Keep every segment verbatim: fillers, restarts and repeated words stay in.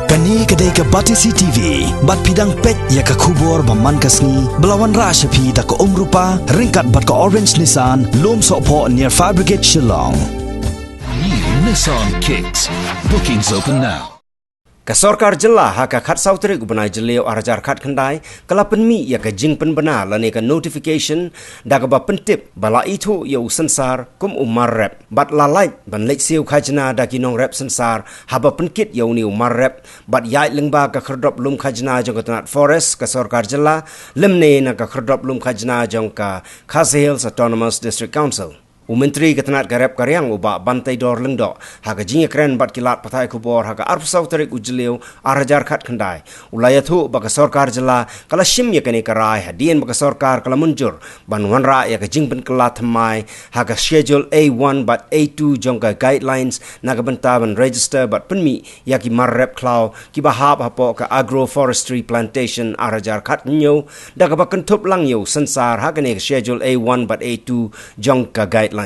Kane ka dei ka Batesi T V, bad phi dang peit ïa ka khubor ba man ka sngi, ba la wanrah sha phi da ka Umrupa, ryngkat bad ka Orange Nissan, Lumsohphoh near Fire Brigade Shillong. New Nissan Kicks. Bookings open now. Ka sorkar jylla ha ka khatsaw tarik u bnai Jylliew arhajar khatkhyndai, ka la pynmih ïa ka jingpynbna lane ka notification, da kaba pyntip ba la ithuh ïa u synsar kum u mar rep. Bad la lait ban leit siew khajna da ki nongrep synsar haba pynkit ïa une u mar rep, bad ïaid lyngba ka khyrdop lum khajna jong ka tnat Forest ka sorkar jylla, lymne na ka khyrdop lum khajna jong ka Khasi Hills Autonomous District Council. U Myntri ka tnat ka rep ka riang u Bah Banteidor Lyngdoh, ha ka jingïakren bad ki lad pathai khubor ha ka arphew saw tarik u Jylliew arhajar khatkhyndai, u la ïathuh ba ka sorkar jylla ka la shim ïa kane ka rai hadien ba ka sorkar ka la mynjur ban wanrah ïa ka jingpynkylla thymmai ha ka Schedule A one bad A two jong ka Guidelines na ka bynta ban register bad pynmih ïa ki mar rep khlaw kiba hap hapoh ka Agroforestry Plantation arhajar khathynñiew, da kaba kynthup lang ïa u synsar ha kane ka Schedule A one bad A two jong ka Guidelines.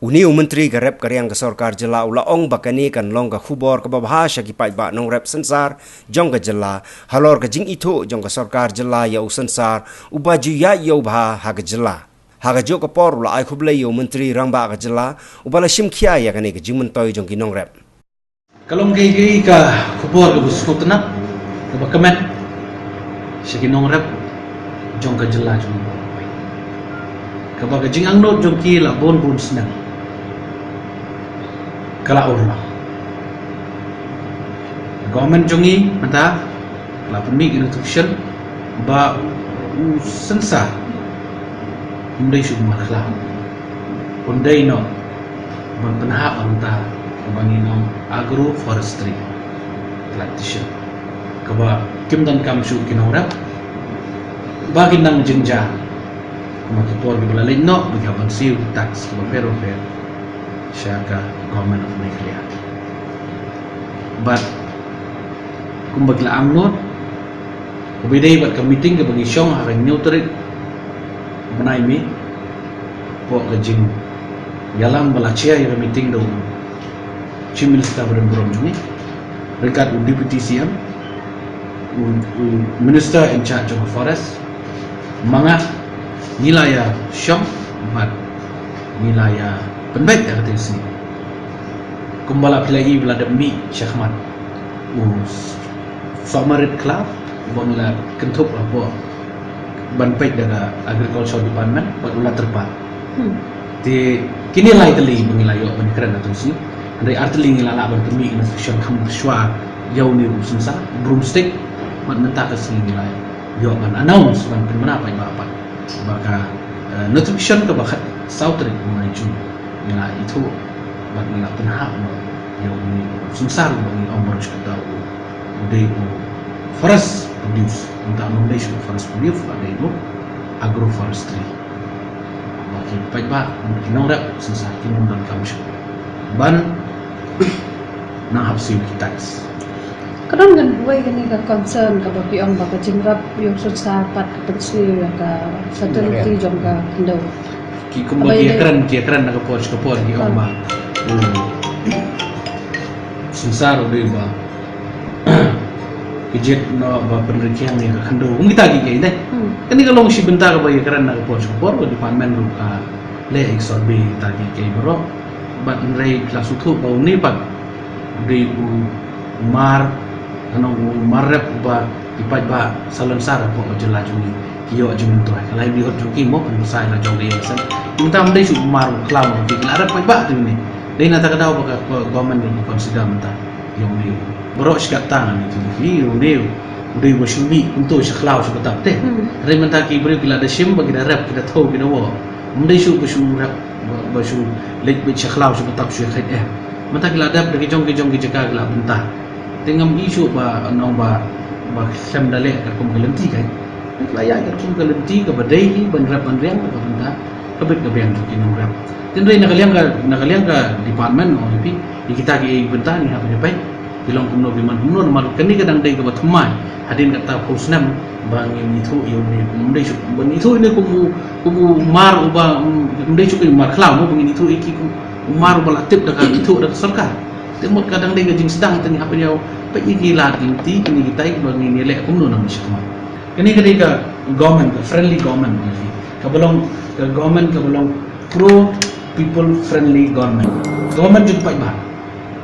Une u Myntri ka rep ka riang ka sorkar jylla u la ong ba kane kan long ka khubor kaba bha sha ki paidbah nongrep synsar jong ka jylla, halor ka jingithuh jong ka sorkar jylla ïa u synsar uba ju ïaid ïew bha ha ka jylla. Ha kajuh ka por u la ai khublei ïa u Myntri Rangbah ka jylla uba la shim khia ïa kane ka jingmyntoi jong ki nongrep. Ka long kaei kaei ka khubor kaba sngewtynnat, kaba kmen sha ki nongrep jong ka jylla jong ngi. Kaba ka jingangnud jong ki la bun bun snem ka la urlong. Government jong ngi mynta la pynmih ïa ka notification ba u synsar um dei shuh u mar khlaw, un dei noh ban pynhap ha ka bynta kaba ngi ong agroforestry plantation, kaba kim donkam shuh ki nongrep ba kin nang jynjar. Kumba ki por kiba la leit noh ba ki hap ban siew ki tax kiba pher ba pher sha ka Government of Meghalaya. Bad kumba ki la angnud, kaba ïadei bad ka meeting kaba ngi shong ha ka hynñiew tarik bnai May, hapoh ka jingïalam ba la chair ïa ka meeting da u Chief Minister barim burom jong ngi, ryngkat u Deputy C M, u, u Minister in charge jong ka Forest, ma nga, ngi la ïa shong bad ngi la ïa pynbeit ïa katei ka sngi. Kumba la phi la i ba la dep mih shakhmat u sohmarit khlaw uba ngi la kynthup hapoh ban peit da ka Agriculture Department bad u la tyrpad. Hmm. Te kine lai tylli ba ngi la ïoh ban kren ha katei ka sngi. Hynrei ar tylli ngi la lah ban pynmih ïa ka notification kham shuwa ïa une u synsar, broomstick, bad mynta ka sngi ngi la ïoh ban announce ban pynbna paidbah pat ba ka, eh, notification kaba khatsaw tarik u bnai June ngi la ithuh bad ngi la pynhap noh ïa une u synsar uba ngi ong baroh shi katta u dei u forest produce, mynta um dei shuh u forest produce, u dei u agroforestry. Ba ki paidbah, ki nongrep synsar kin ym donkam shuh ban nang hap siew ki tax. Ka don kawei kane ka concern kaba ki ong ba ka jingrep ïa u synsar pat ka pynsniew ïa ka fertility jong ka khyndew. Ki kumba ki ïakren, ki ïakren na ka por sha ka por ki ong ba u synsar u dei ba ka jied noh ba pynrikhiang ïa ka khyndew. Kum kita kiei kiei, dei. Hmm. Kane ka long shi bynta kaba ïakren na ka por sha ka por, ka department ruh ka leh ïa ka survey kita kiei kiei baroh. Bad hynrei la sngewthuh ba une pat u dei u mar, ano, u mar rep uba ki paidbah Salonsar hapoh ka jylla jong ngi ki ïoh jingmyntoi. Ka livelihood jong ki mo, pynbsa ïa la jong ka ïing ka sem. Mynta ym dei shuh u mar u khlaw mo, ki la rep paidbah te une. Dei na kata ka daw ba ka government ruh ka consider mynta. Ïa une u. Baroh shi katta ngan ïathuh ïa phi, ïa une u dei uba shu mih kumto sha khlaw sha btap te. Hmm. Hynrei mynta ki briew ki la da shim ba ki da rep, ki da thew, ki da wah. Ym dei shuh ba shu rep, ba, ba shu leit beit sha khlaw sha btap shu ïa kheit, eh. Mynta ki la dep da ki jong ki jong ki jaka ki la bynta. Te ngam i shuh ba nong ba, ba khlem da leh katkum ka lynti kai. Ki la ïaid katkum ka lynti kaba dei hi ban rep ban riang ka bynta ka bit ka biang jong ki nongrep. Te hynrei na ka liang ka, na ka liang ka department, ong ïa phi, ïa kita ki bynta ngi hap ban ïa peit ki long kumno ki man kumno, namar kane ka dang dei kaba thymmai hadien kata phew snem ba ngin ithuh ïa une, ym dei shuh ban ithuh ïa une kum u, kum u mar uba, ym dei shuh kum u mar khlaw mo, ba ngin ithuh ïa ki kum u mar uba la tip da ka, ithuh da ka sorkar. Te mut ka dang dei ka jingsdang te ngi hap ban ïoh peit ïa ki lad ki lynti, kine kitai ba ngin ïaleh kumno na mynshwa. Kane ka dei ka government, ka friendly government, kaba long ka government kaba long pro people friendly government. Government jong ki paidbah.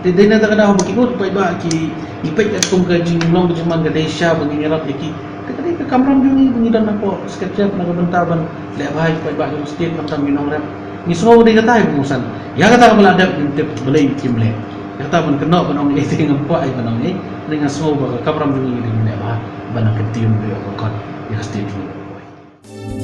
Te dei na kata ka daw ba ki nud ki paidbah ki, ngi peit katkum ka jinglong ka jingman ka dei shisha ba ngin ïarap ïa ki. Te ka dei ka kamram jong ngi ba ngi don hapoh Secretariat na ka bynta ban leh bha ïa ki paidbah jong ka state, khamtam ki nongrep. Ngi sngew ba dei kata ïa ba ngin san. Ïa kata kaba la dep ngin tip balei kim leh. Ïa kata ban kynnoh ban ong ei te ngam kwah ei ban ong ei. Hynrei nga sngew ba ka kamram jong ngi ka dei ban leh bha ban nang kyntiew ban ïoh ka kot ïa ka state jong ngi.